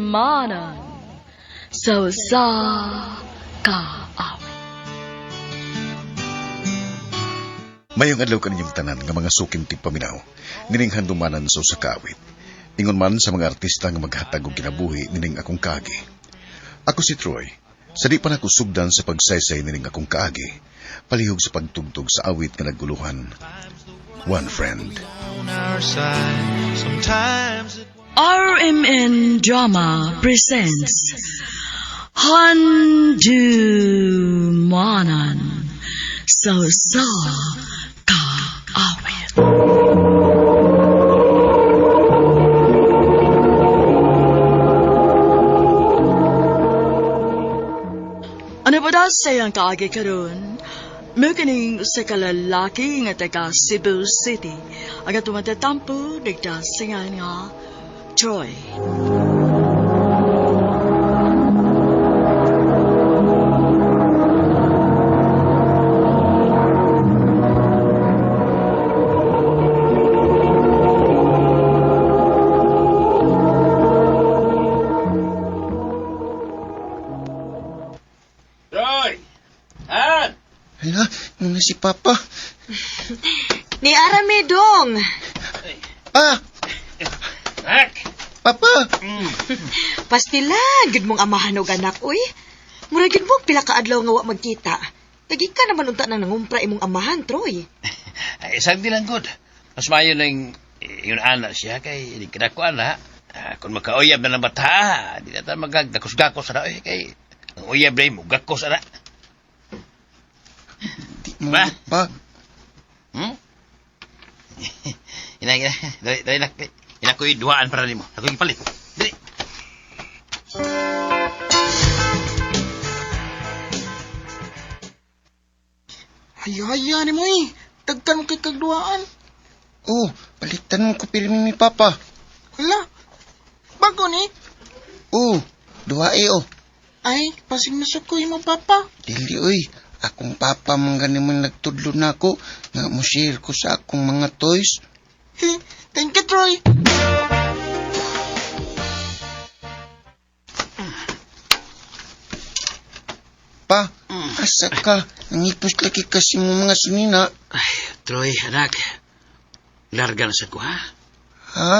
Handumanan sa usa ka awit. Mayong adlaw kaninyong tanan nga mga suking tigpaminaw, nining handumanan sa usa ka awit. Ingon man sa mga artista nga maghatag og kinabuhi nining akong kaagi. Ako si Troy. Sa di pa nako sugdan sa pagsaysay nining akong kaagi, palihog sa pagtugtog sa awit nga naguluhan. One Friend. RMN Drama presents Handumanan sa usa ka awit. Ano ba daw sa iyang kaagi karon? Mao kining usa ka lalaki nga taga Cebu City. Ang atong matatampo nagdasingan nga Troy. Roy! Han! Hala, ano si Papa? Ni Arame dong. Ah, Nak! Papa! Pastilan, gud mong amahan og anak uy. Mura gud mong pila ka adlaw nga wa magkita. Tagi ka naman unta nang nangumpra imong amahan, Troy. Ay, isang di lang good. Mas maayo nang yun anak siya kay hindi ka ko anak. Ah, kung makauyab na ng bata, di na tayo magagakos-gakos na. Eh, kay ang uyab na mo, gakos na. Di mo Ba? pa. Hmm? Ina, ina, dali, dali, nak, ina ko'y duhaan para nimo. Ako'y palit. Dali. Hayaya ni mo eh. Tagtan mo kay kagduaan. Oh, palitan mo ko pirmi ni Papa. Hala. Bago ni. Oh, duha eh oh. Ay, pasig na sa ko imong papa. Dili oy, akong papa man gani man nagtudlo na ako nga mo share ko sa akong mga toys. Thank you, Troy. Pa, asa ka? Nangipos lagi kasi mo mga sinina. Ay, Troy, anak. Larga na sa ko, ha? Ha?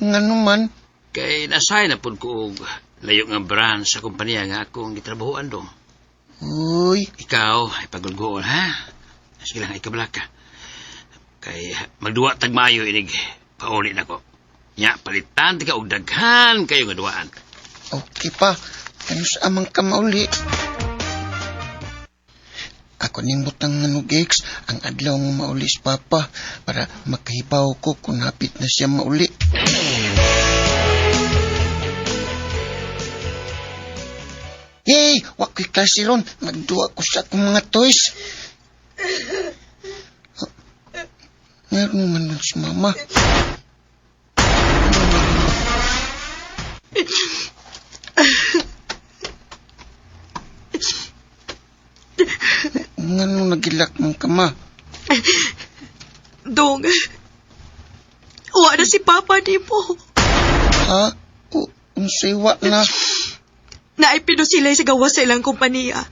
Ngano man? Kay nasay na pud ko og layo nga branch sa kompanya nga akong gitrabahoan dong. Uy, Ikaw ay pagulgoon, ha? Sige lang, ikabla ka. Kay magduwa tag maayo inig pauli na ko. Nya, palitan ti ka og daghan kayo nga duwaan. okay pa. Ano sa amang ka mauli? Ako nimbot ang ano, Gex, ang adlaw nga mauli si Papa para makahibaw ko kung hapit na siya mauli. Yay! Wa ko'y klase ron. Magduwa ko sa akong mga toys. Meron man nun si Mama. Ngano nagilak mong kama? Dong. Wa na si papa nimo. Ha? O, unsay wa na? Naay sila sa gawas sa ilang kompanya.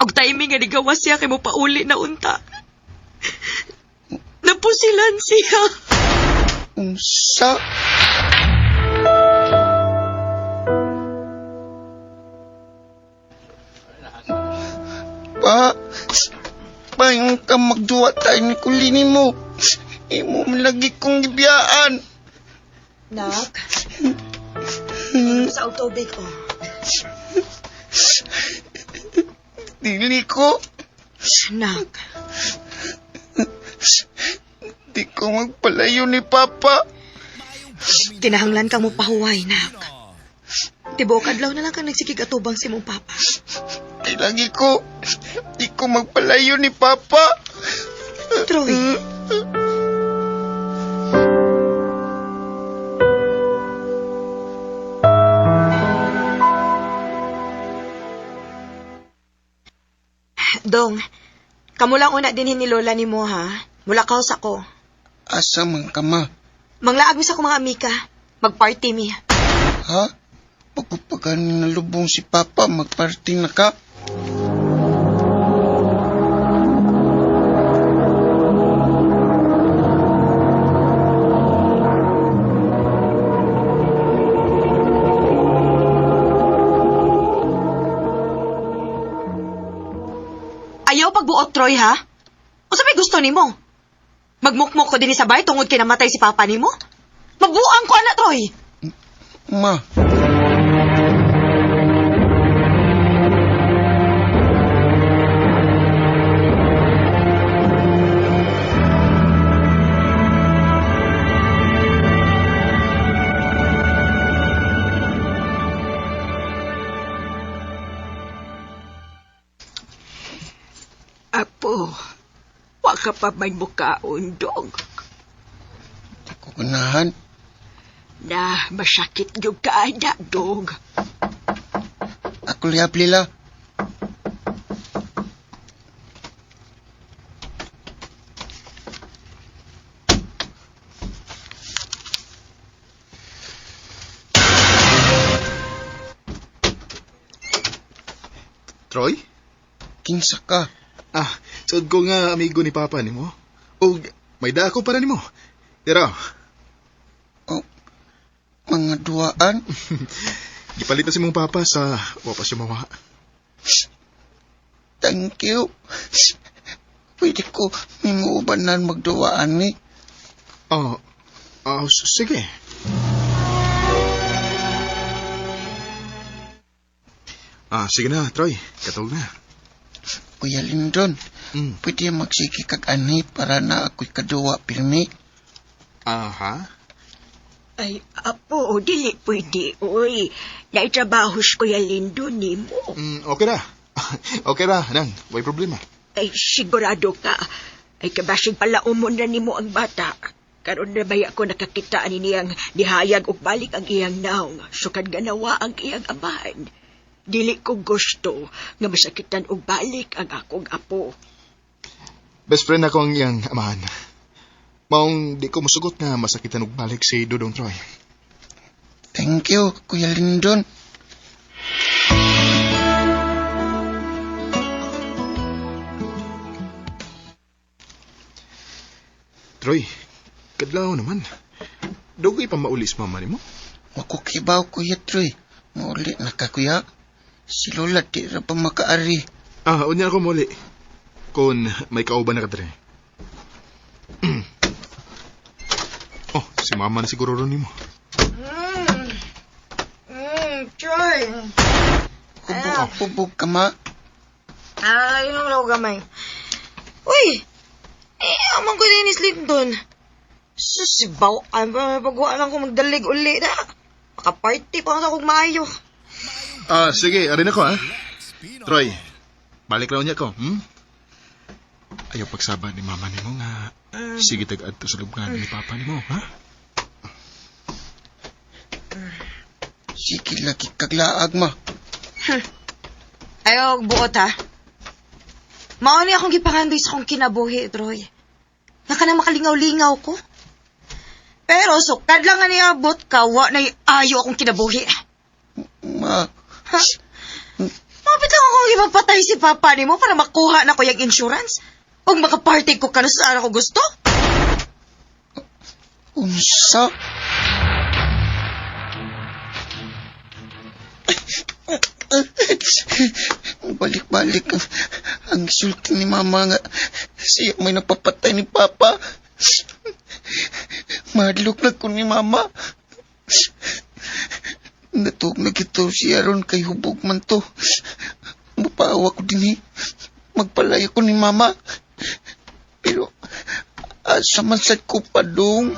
Og timing nga nigawas siya kay mo pauli na unta. Napusilan siya. Unsa? Pa, pa yung ka magduwa tayo ni kulini mo. Imo man lagi kong gibiyaan. Nak. Sa tubig oh. Dili ko, Nak. di ko magpalayo ni Papa. Kinahanglan kang mopahuway, nak. Tibuok adlaw na lang kang nagsikig atubang si mong papa. Di lagi ko, di ko magpalayo ni Papa. Troy. Dong, kamo lang una dinhin ni Lola ni mo ha. Mula kaos ako. Asa man ka ma? Manglaag mi sa akong mga amika. Magparty mi. Ha? Pagpagani nalubong si Papa, magparty na ka? Ayaw pagbuot, Troy, ha? Unsa may gusto nimo? Magmukmok ko dinhi sa bay tungod kay namatay si Papa nimo? Mabuang ko ana, Troy. Ma. Apo, wa ka pa may mukaon, dog. Di ko ganahan. Na, masakit yung kaana, dog. Ako lihap, Lila. Troy? Kinsa ka? Ah, sud ko nga amigo ni Papa nimo. Og may da ako para nimo. Pero, Oh, mga duaan? gipalit na si mong Papa sa wa pa siya mawa. Thank you. Pwede ko mimuubanan magduwaan ni. Oh, oh, sige. Ah, sige na, Troy. Katog na. Kuya Lindon, pwede magsige kag ani para na ako'y kaduwa pirmi. Aha. Ay, apo, dili pwede, uy. Naitrabaho si Kuya Lindo nimo. Okay ra. Okay ra, nang. Way problema. Ay, sigurado ka. Ay, kabasig pala umon na nimo ang bata. Karon na baya ko nakakita ani niyang nihayag og balik ang iyang naong, sukad ganawa ang iyang amahan. Dili ko gusto nga masakitan og balik ang akong apo. Best friend ako ang iyang amahan. Maong di ko musugot nga masakitan og balik si Dudong Troy. Thank you, Kuya Lindon. Troy, kadlaw naman. Dugay pa maulis mama nimo. Makukibaw, Kuya Troy. Mauli na ka, Kuya. Si Lola di ra pa makaari. Ah, unya ako muli. Kung may kauban na ka dre. Oh, si mama na siguro ron nimo. Troy. Hubog, hubog ka, ma. Ay, yun ang law gamay. Uy! Eh, amang ko din is Lindon. Susibaw, ay, pagwa lang ko magdalig uli na. Makaparty pa ako kung maayo. Ah, sige, arin ako ha. Troy, balik raw niya ko, Ayaw pagsaba ni mama nimo nga. Sige tag-adto sa lubngan ni papa nimo, ha? Sige, lagi kaglaag, ma. Ayaw, buot ha. Mao ni akong gipangandoy sa akong kinabuhi, Troy. Nga ka na makalingaw-lingaw ko. Pero sukad lang nga niabot ka, wa na'y ayo akong kinabuhi. Ma. Ha? Mapit lang akong ipapatay si Papa nimo para makuha na ko yung insurance. Ug makaparty ko kano saan ako gusto. Unsa? Balik-balik ang sulti ni Mama nga siya may napapatay ni Papa. Mahadlok na ko ni Mama. Natuog na kito siya ron kay hubog man to. Mapaawa ko din eh. Magpalayo ko ni Mama. Pero asa man sad ko padung.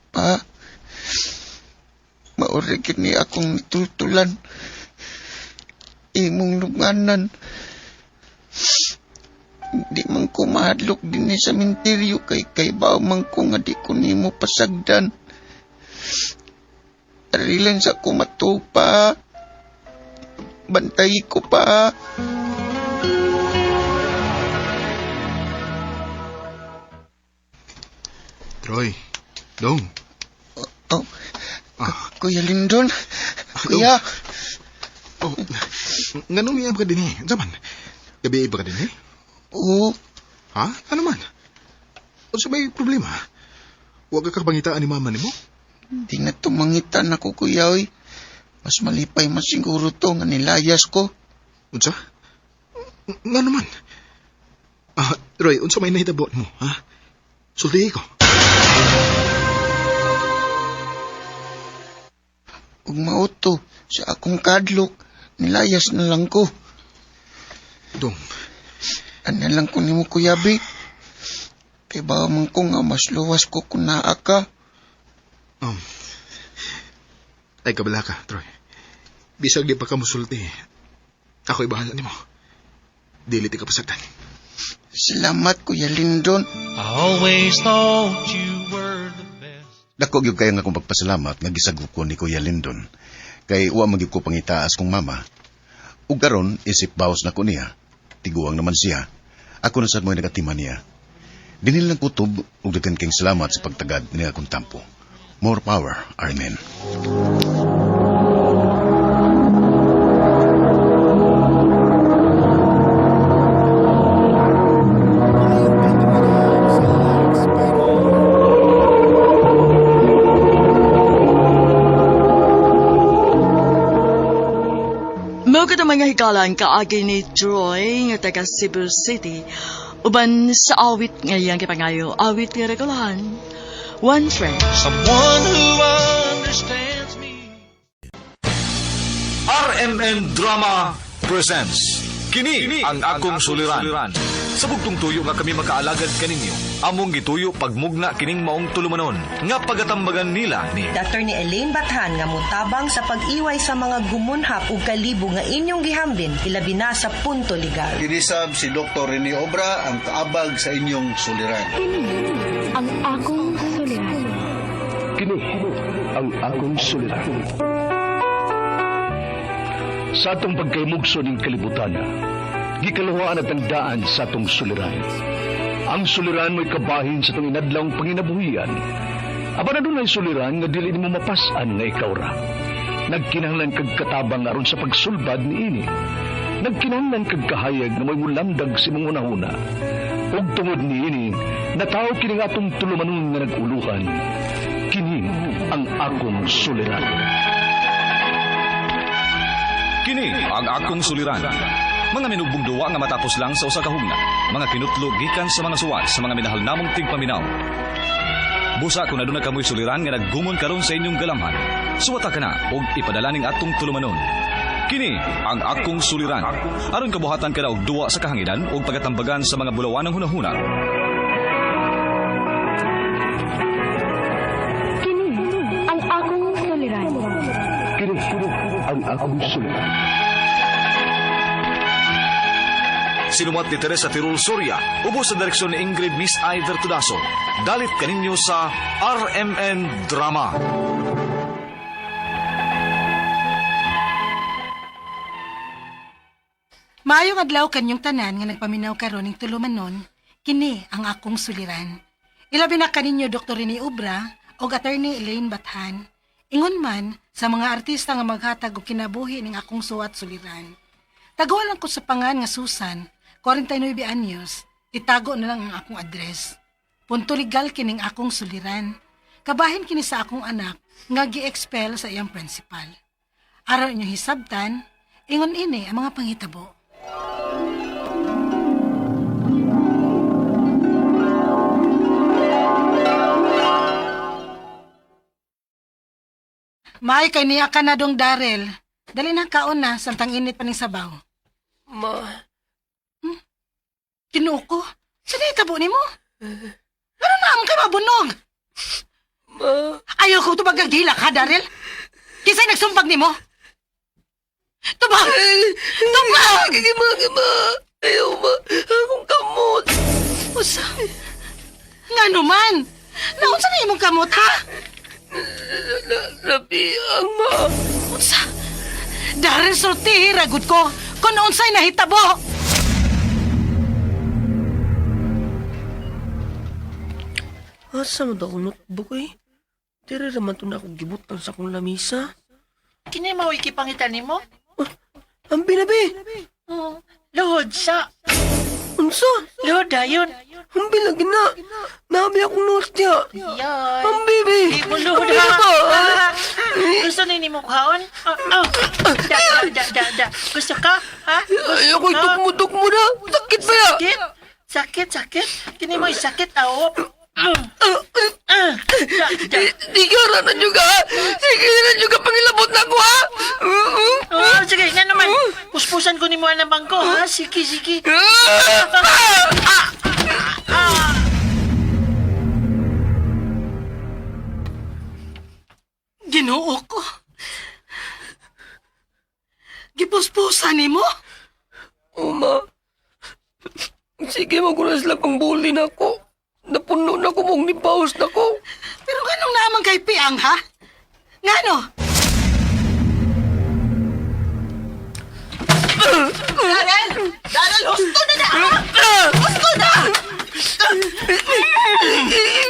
Pa, maura gyud ni akong natultulan. Imong lunganan. Di man ko mahadlok dinhi sa menteryo kay baw man ko nga di ko nimo pasagdan. Arilan sa ko matupa. Bantay ko pa. Troy, dong. Oh, Kuya Lindon. Kuya. Oh, nganong niya ba ka din eh? Unsa man? Gabi ba ka din eh? Oo. Ha? Ano man? Unsa may problema? Huwag ka kapangitaan ni mama nimo? Di na tumangitan ako, kuya, oy. Mas malipay man siguro to nga nilayas ko. Unsa? Ngano man? Ah, Roy, unsa may nahitabo mo, ha? Sultihi ko. Ug mauto sa akong kadlok, nilayas na lang ko. Dong. Ano lang ko nimo, Kuya B. Kay bawa man ko nga mas luwas ko kung naa ka. Ay, kabala ka, Troy. Bisag di pa ka musulti. Ako'y bahala nimo. Dili ti ka pasagdan. Salamat, Kuya Lindon. I always thought you were the best. Dako gyud kayo nga akong pagpasalamat nga gisagop ko ni Kuya Lindon. Kay wa man gyud ko pangitaas kong mama. Ug karon isip bawas na ko niya. Tiguang naman siya. Ako na sad mo'y nagatima niya. Dinil lang kutob ug daghan kayong salamat sa pagtagad niya akong tampo. More power, Amen. Mao ka mga hikalan kaagi ni Troy nga taga Cebu City uban sa awit nga iyang gipangayo, awit nga regulahan. One friend. Someone who understands me. RMN Drama presents Kini ang akong suliran. Sa bugtong tuyo nga kami makaalagad kaninyo, among gituyo pagmugna kining maong tulumanon nga pagatambagan nila ni Dr. ni Elaine Bathan nga mutabang sa pag-iway sa mga gumunhap ug kalibo nga inyong gihambin ilabi na sa punto legal. Kinisab si Dr. Rene Obra ang kaabag sa inyong suliran. Kini ang akong suliran. Kini ang akong suliran. Sa atong pagkaymugso ning kalibutan, gikaluhaan at ang daan sa atong suliran. Ang suliran mo'y kabahin sa atong inadlawng panginabuhian. Apan adunay suliran nga dili nimo mapas-an nga ikaw ra. Nagkinahanglan kag katabang aron sa pagsulbad niini. Nagkinahanglan kag kahayag nga mo'y mulamdag sa imong hunahuna. Ug tungod niini, natawo kini nga atong tulumanon nga nag-uluhan. Kini ang akong suliran. Kini ang akong suliran. Mga minugbong duwa nga matapos lang sa usa ka hugna. Mga kinutlo gikan sa mga suwat sa mga minahal namong tigpaminaw. Busa kung aduna kamoy suliran nga naggumon karon sa inyong galamhan. Suwata ka na og ipadala ning atong tulumanon. Kini ang akong suliran. Aron kabuhatan ka na og duwa sa kahanginan og pagatambagan sa mga bulawanang hunahuna. Kini ang akong suliran. Kini ang akong suliran. Sinumat ni Teresa Tirul Soria, ubos sa direksyon ni Ingrid Miss I. Vertudaso. Dalit kaninyo sa RMN Drama. Maayong adlaw kanyong tanan nga nagpaminaw karon ning tulumanon, kini ang akong suliran. Ilabi na kaninyo Dr. Rene Obra og Attorney Elaine Bathan. Ingon man sa mga artista nga maghatag og kinabuhi ning akong suwat suliran. Taguan lang ko sa pangan nga Susan, 49 anyos, itago na lang ang akong address. Punto legal kining akong suliran. Kabahin kini sa akong anak nga gi-expel sa iyang principal. Aron inyong hisabtan, ingon ini ang mga panghitabo. Maay kay niya ka na dong Darel. Dali na kaon na, samtang init pa ning sabaw. Ma, Tinuo ko. Sa nahitabo nimo? Ano na ang kay mabunog? ma, Ayaw ko tubag gila ka, Darel. Kisay nagsumpag nimo? Tubag! Tubag! Gima, gima. Ayaw ma, akong kamot. Usa. Nga naman. Naunsa na imong kamot, ha? Labi ang ma. Unsa? Darel, sultihi, ragod ko. Kung unsay nahitabo. Asa man to akong notebook eh? Diri raman to na akong gibutan sa akong lamisa. Kini mo ikipangitan nimo? Ang binabi! Oh, luhod sa. Unsa? Luhod dayon. Ang bilagi na. Nabi akong notes niya. Yoy. Ang bibi! Di mo luhod Ang ha. ba? Gusto ni nimo kaon? Ah, ah. Da, da, da, da, da. Gusto ka? Ha? Gusto Ayoko, ka? itukmo-tukmo na. Sakit ba ya? Sakit? Sakit, sakit. Kini mo sakit aw. Ah, da, da. Di ka na juga. Sige na juga pangilabot na ako ha. Oh, sige, nga naman. Puspusan ko ni mo ang bangko, ha? Sige, sige. Ginoo ko. Gipuspusan nimo? Uma. Sige, magulas lang pang bully na ako. Napuno na ko mong nipaus na ko. Pero ganong naman kay Piang, ha? Ngano? Darrell! Darrell, husto na na! ha? Husto na!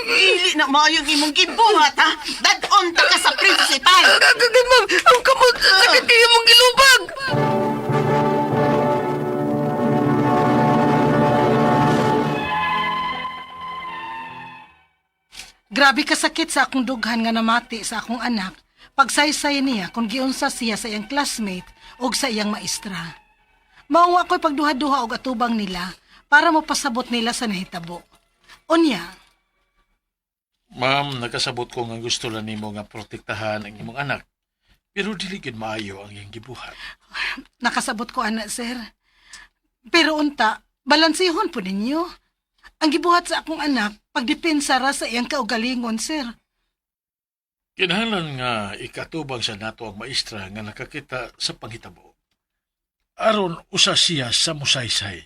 Dili na maayong imong gibuhat, ha? Dad-on ta ka sa principal! Kagagay, ma'am! Ang kamot! Sakit kayo mong gilubag! Grabe kasakit sa akong dughan nga namati sa akong anak pagsaysay niya kung giunsa siya sa iyang classmate o sa iyang maestra. Mao nga ako'y pagduha-duha og atubang nila para mapasabot nila sa nahitabo. Unya, Ma'am, nakasabot ko nga gusto lang nimo nga protektahan ang imong anak. Pero dili gid maayo ang iyang gibuhat. Nakasabot ko ana, sir. Pero unta, balansihon po ninyo. Ang gibuhat sa akong anak, pagdepensa ra sa iyang kaugalingon, sir. Kinahanglan nga ikatubang sa nato ang maestra nga nakakita sa panghitabo. Aron usa siya sa musaysay.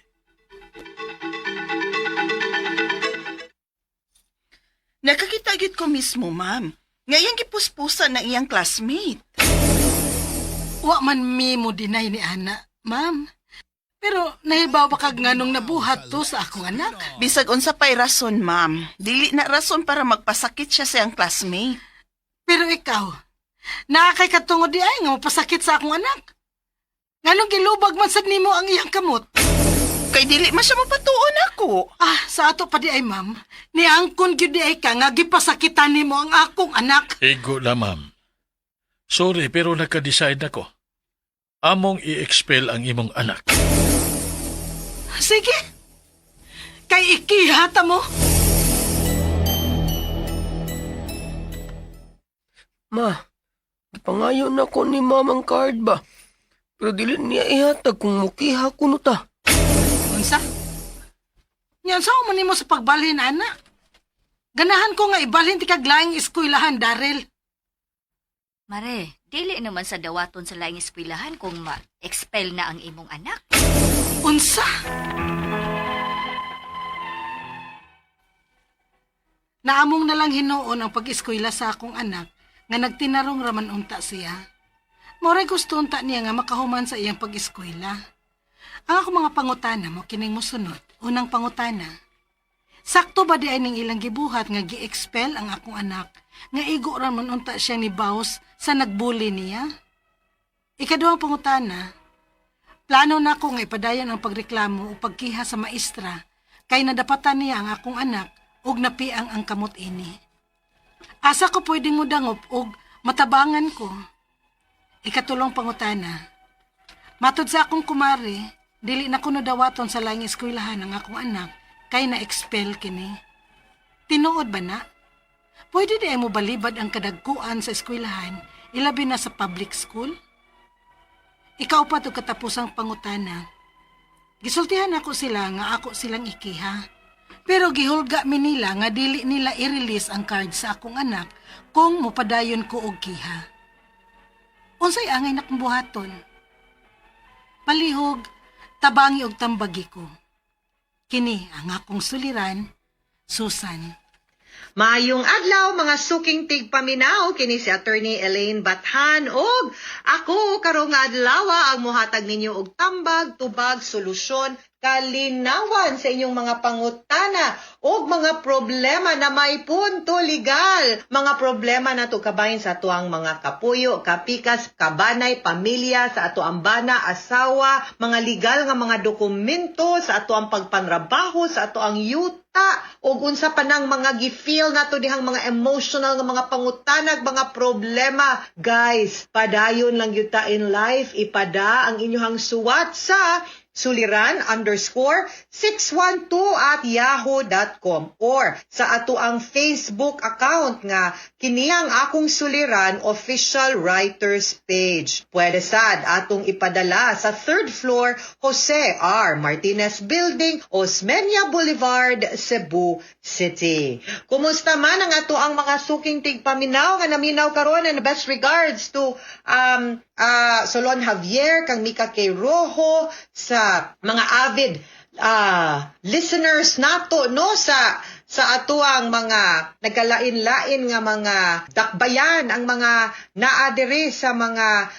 Nakakita gyud ko mismo, ma'am. Nga iyang gipuspusan ng iyang classmate. Wa man mi mo deny ni ana, ma'am. Pero nahibaw ba kag nganong nabuhat to sa akong anak? Bisag unsa pa'y rason, ma'am. Dili na rason para magpasakit siya sa iyang classmate. Pero ikaw, naa kay katungod di ay nga mapasakit sa akong anak. Nganong gilubag man sad nimo ang iyang kamot? Kay dili man siya mapatuon ako. Ah, sa ato pa di ay, ma'am. Niangkon gyud di ay ka nga gipasakitan nimo ang akong anak. Igo na, ma'am. Sorry, pero naka-decide ako. Among i-expel ang imong anak. Sige. Kay ikihata mo. Ma, gipangayo na ko ni mamang card ba? Pero dili niya ihatag kung mukiha ko no ta. Unsa? Nya unsa man nimo sa pagbalhin ana? Ganahan ko nga ibalhin ti kag laing eskwelahan, Darrell. Mare, dili naman sa dawaton sa laing eskwelahan kung ma-expel na ang imong anak. Unsa? Naamong na lang hinuon ang pag-eskwela sa akong anak nga nagtinarong raman unta siya. Moray gusto unta niya nga makahuman sa iyang pag-eskwela. Ang akong mga pangutana mo kining mosunod. Unang pangutana. Sakto ba di ay ning ilang gibuhat nga gi-expel ang akong anak nga igo ra man unta siya ni Baus sa nagbuli niya? Ikaduhang pangutana. Plano na ko nga ipadayon ang pagreklamo o pagkiha sa maestra kay nadapatan niya ang akong anak ug napiang ang kamot ini. Asa ko pwedeng mo dangop og matabangan ko. Ikatulong pangutana. Matod sa akong kumare, dili na ko nadawaton sa laing eskwelahan ang akong anak kay na-expel kini. Tinuod ba na? Pwede di ay mo balibad ang kadagkuan sa eskwelahan, ilabi na sa public school? Ikaw pa to katapusang pangutana. Gisultihan ako sila nga ako silang ikiha. Pero gihulga mi nila nga dili nila i-release ang card sa akong anak kung mopadayon ko og kiha. Unsay angay nakong buhaton? Palihog, tabangi og tambagi ko. Kini ang akong suliran, Susan. Maayong adlaw mga suking tigpaminaw, kini si Attorney Elaine Bathan og ako karong adlaw ang mohatag ninyo og tambag, tubag, solusyon, kalinawan sa inyong mga pangutana o mga problema na may punto legal. Mga problema nato kabahin sa atuang mga kapuyo, kapikas, kabanay, pamilya, sa ato ang bana, asawa, mga legal nga mga dokumento, sa ato ang pagpanrabaho, sa ato ang yuta, ug unsa pa nang mga gi-feel nato dihang mga emotional nga mga pangutanag, mga problema. Guys, padayon lang gyud ta in life, ipada ang inyong suwat sa suliran_612@yahoo.com or sa ato ang Facebook account nga kini ang Akong Suliran Official Writers Page. Pwede sad atong ipadala sa third floor, Jose R. Martinez Building, Osmeña Boulevard, Cebu City. Kumusta man ang ato ang mga suking tigpaminaw nga naminaw karon, and best regards to Solon Javier, kang Mika K. Rojo, sa mga avid listeners nato, no, sa atuang mga nagkalain-lain nga mga dakbayan, ang mga naa diri sa mga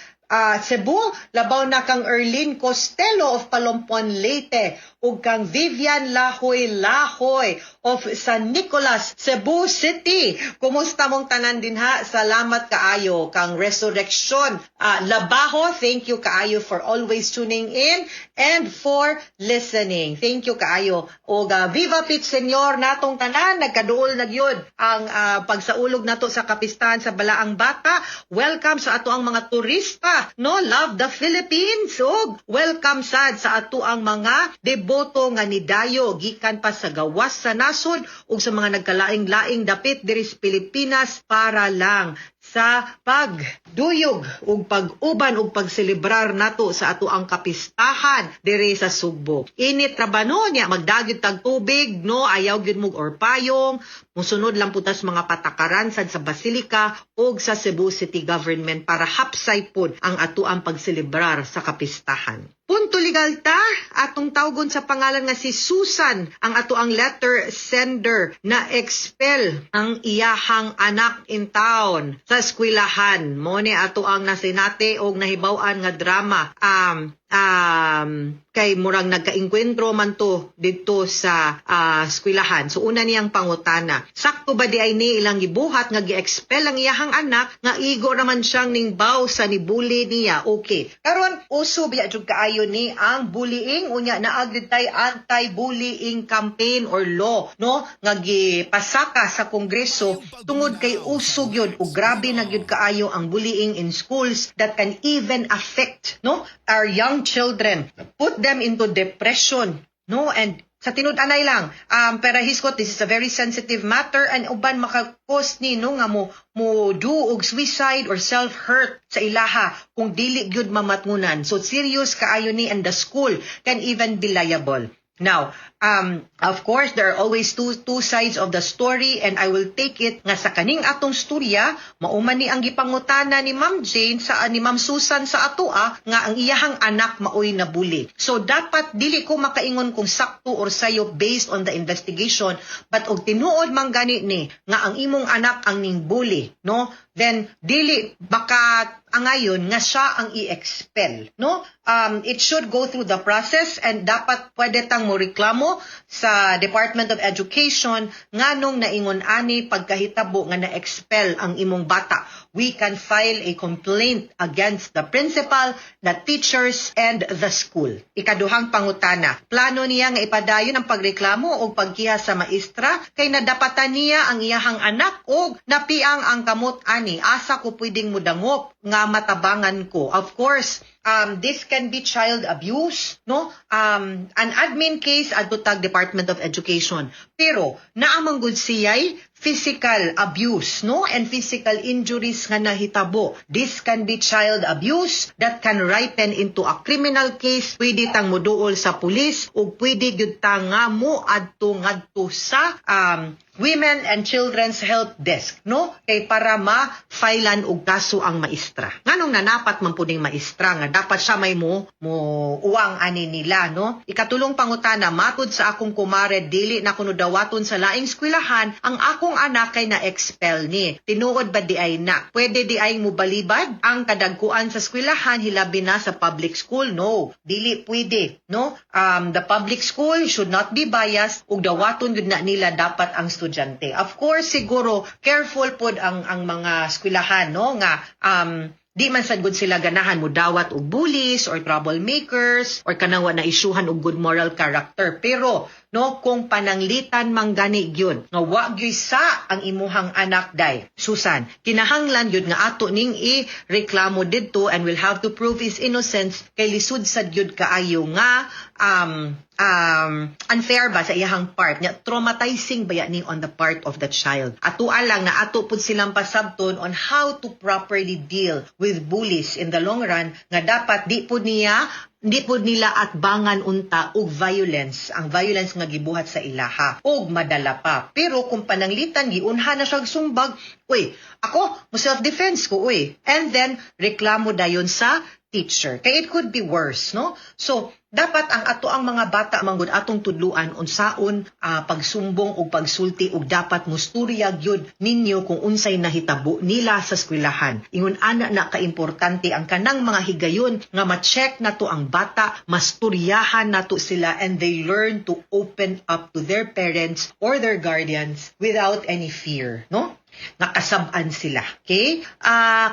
Cebu, labaw na kang Erlene Costello of Palompon, Leyte, ug kang Vivian Lahoy Lahoy of San Nicolas, Cebu City. Kumusta mong tanan dinha? Salamat kaayo kang Resurrection Labaho. Thank you kaayo for always tuning in and for listening. Thank you kaayo. Og Viva Pit Senyor natong tanan, nagkaduol na gyud ang pagsaulog nato sa kapistahan sa Balaang Bata. Welcome sa ato ang mga turista, no? Love the Philippines. Ug welcome sad sa ato ang mga deboto nga nidayo gikan pa sa gawas sa nasod ug sa mga nagkalaing-laing dapit diri sa Pilipinas para lang sa pagduyog ug pag-uban ug pagselebrar nato sa ato ang kapistahan diri sa Sugbo. Init ra ba, no, niya magdagit tag tubig, no, ayaw gyud mo or payong, musunod lang putas mga patakaran sad sa Basilika ug sa Cebu City Government para hapsay pod ang ato ang pagselebrar sa kapistahan. Punto legal ta, atong tawgon sa pangalan nga si Susan, ang ato ang letter sender na expel ang iyahang anak in town sa eskwelahan. Mo ni ato ang nasinati og nahibaw-an nga drama. Kay murang nagkaengkwentro man to didto sa eskwelahan. So una niyang pangutana, sakto ba di ay ni ilang gibuhat nga gi-expel ang iyahang anak nga igo naman siyang ningbaw sa nibully niya? Okay. Karon uso biya jud kaayo ni ang bullying, unya naa gyud tay anti-bullying campaign or law, no, nga gipasaka sa Kongreso tungod kay uso gyud ug grabe na gyud kaayo ang bullying in schools that can even affect, no, our young children, put them into depression, no, and sa tinud-anay lang, pero hiskot, this is a very sensitive matter and uban maka-cause ni, no, nga mo do og suicide or self-hurt sa ilaha kung dili gyud mamatngunan. So serious kaayo ni and the school can even be liable. Now, of course, there are always two sides of the story and I will take it nga sa kaning atong storya, mauman ni ang gipangutana ni Ma'am Jane sa ni Ma'am Susan sa atoa nga ang iyahang anak maoy nabully. So dapat dili ko makaingon kung sakto or sayo based on the investigation, but og tinuod man gani ni nga ang imong anak ang ning bully, no? Then dili baka angayon nga siya ang i-expel, no? It should go through the process and dapat pwede tang mo reklamo sa Department of Education nganong naingon ani pagkahitabo nga na-expel ang imong bata. We can file a complaint against the principal, the teachers, and the school. Ikaduhang pangutana, plano niya nga ipadayon ang pagreklamo o pagkiha sa maestra kay nadapatan niya ang iyahang anak og napiang ang kamot ani. Asa ko pwedeng mudangop nga matabangan ko? Of course, this can be child abuse, no? An admin case adto tag Department of Education. Pero naa man gud siya'y physical abuse, no? And physical injuries nga nahitabo. This can be child abuse that can ripen into a criminal case. Pwede tang moduol sa pulis ug pwede gyud ta nga mo adto ngadto sa Women and Children's Help Desk, no? Kay para ma-filean og kaso ang maestra. Nganong nanapat man puning maestra nga dapat siya may mo uwang ani nila, no? Ikatulong pangutana, matud sa akong kumare dili na kuno dawaton sa laing eskwelahan ang akong akong anak kay na-expel ni. Tinuod ba di ay na? Pwede di ay mubalibad ang kadagkuan sa eskwelahan hilabi na sa public school? No, dili pwede, no? The public school should not be biased ug dawaton gyud na nila dapat ang estudyante. Of course, siguro careful pod ang mga eskwelahan, no, nga di man sad gud sila ganahan mo dawat og bullies or troublemakers or kanang wa na isyuhan og good moral character. Pero no, kung pananglitan man gani gyud nga wa gyud sa ang imuhang anak day, Susan, kinahanglan gyud nga ato ning i-reklamo didto and will have to prove his innocence kay lisod sad gyud kaayo nga unfair ba sa iyahang part nya, traumatizing ba ni on the part of the child. Atua lang na ato pud silang pasabton on how to properly deal with bullies in the long run, nga dapat di pud nila atbangan unta og violence, ang violence nga gibuhat sa ilaha og madala pa. Pero kung pananglitan giunha na siya sumbag, uy, ako mo self defense ko, uy, and then reklamo dayon sa teacher kay it could be worse, no? So dapat ang ato ang mga bata manggod atong tudluan unsaon pagsumbong ug pagsulti ug dapat musturya gyud ninyo kung unsay nahitabo nila sa eskwelahan. Ingon ana na kaimportante ang kanang mga higayon nga ma-check nato ang bata, masturyahan nato sila, and they learn to open up to their parents or their guardians without any fear, no, nga kasab-an sila. Okay?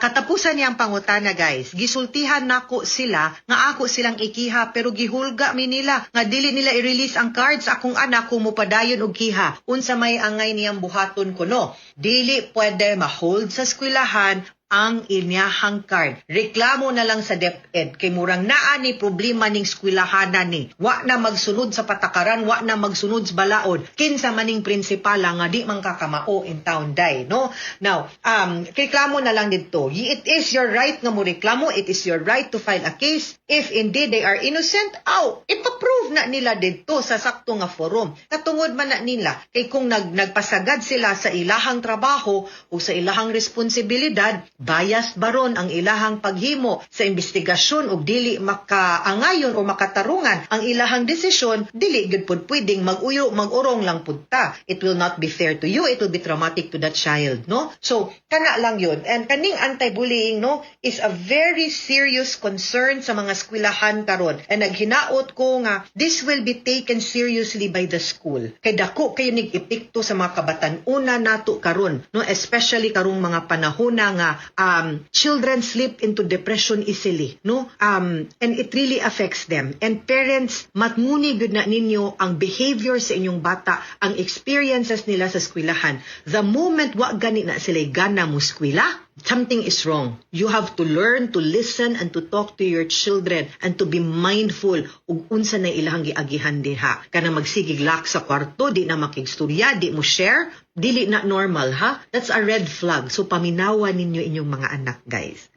Katapusan niyang pangutana, guys. Gisultihan nako sila nga ako silang ikiha pero gihulga mi nila nga dili nila i-release ang cards akong anak kung mopadayon og kiha. Unsa may angay niyang buhaton kuno? Dili pwede ma-hold sa eskwelahan ang inyahang card. Reklamo na lang sa DepEd kay murang naa ni problema ning eskwelahanan ni. Wa na magsunod sa patakaran, wa na magsunod sa balaod. Kinsa maning prinsipala nga di man kakamao in town day, no? Now, reklamo na lang didto. It is your right nga mo reklamo, it is your right to file a case. If indeed they are innocent, aw, ipa-prove na nila didto sa sakto nga forum. Katungod man na nila kay kung nagpasagad sila sa ilahang trabaho o sa ilahang responsibilidad, biased baron ang ilahang paghimo sa investigasyon ug dili makaangayon o makatarungan ang ilahang desisyon, dili gyud pud pwedeng mag-uyo, mag-urong lang pud ta. It will not be fair to you, it will be traumatic to that child, no? So, kana lang yun. And kaning anti-bullying, no, is a very serious concern sa mga eskwelahan karon. And naghinaot ko nga this will be taken seriously by the school. Kay dako kayo nig epekto sa mga kabatan-una nato karon, no, especially karong mga panahon na nga children slip into depression easily, no? And it really affects them. And parents, matmuni gud na ninyo ang behavior sa inyong bata, ang experiences nila sa eskwelahan. The moment wa gani na sila gana mo eskwela, something is wrong. You have to learn to listen and to talk to your children and to be mindful ug unsa na ilahang giagihan diha. Kana magsigig lock sa kwarto, di na makigstorya, di mo share, dili na normal, ha? That's a red flag. So paminawa ninyo inyong mga anak, guys.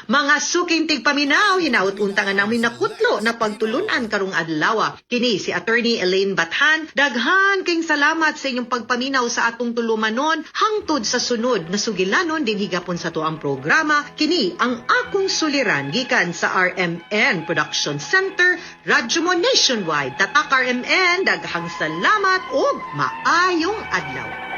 Mga suking tigpaminaw, hinaut unta nga namin nakutlo na pagtulunan karong adlaw. Kini si Attorney Elaine Bathan. Daghan king salamat sa inyong pagpaminaw sa atong tulumanon hangtod sa sunod na sugilanon dinhi gapon sa tuang programa. Kini ang akong suliran gikan sa RMN Production Center, Radyo Mo Nationwide. Tatak RMN, daghang salamat ug maayong adlaw.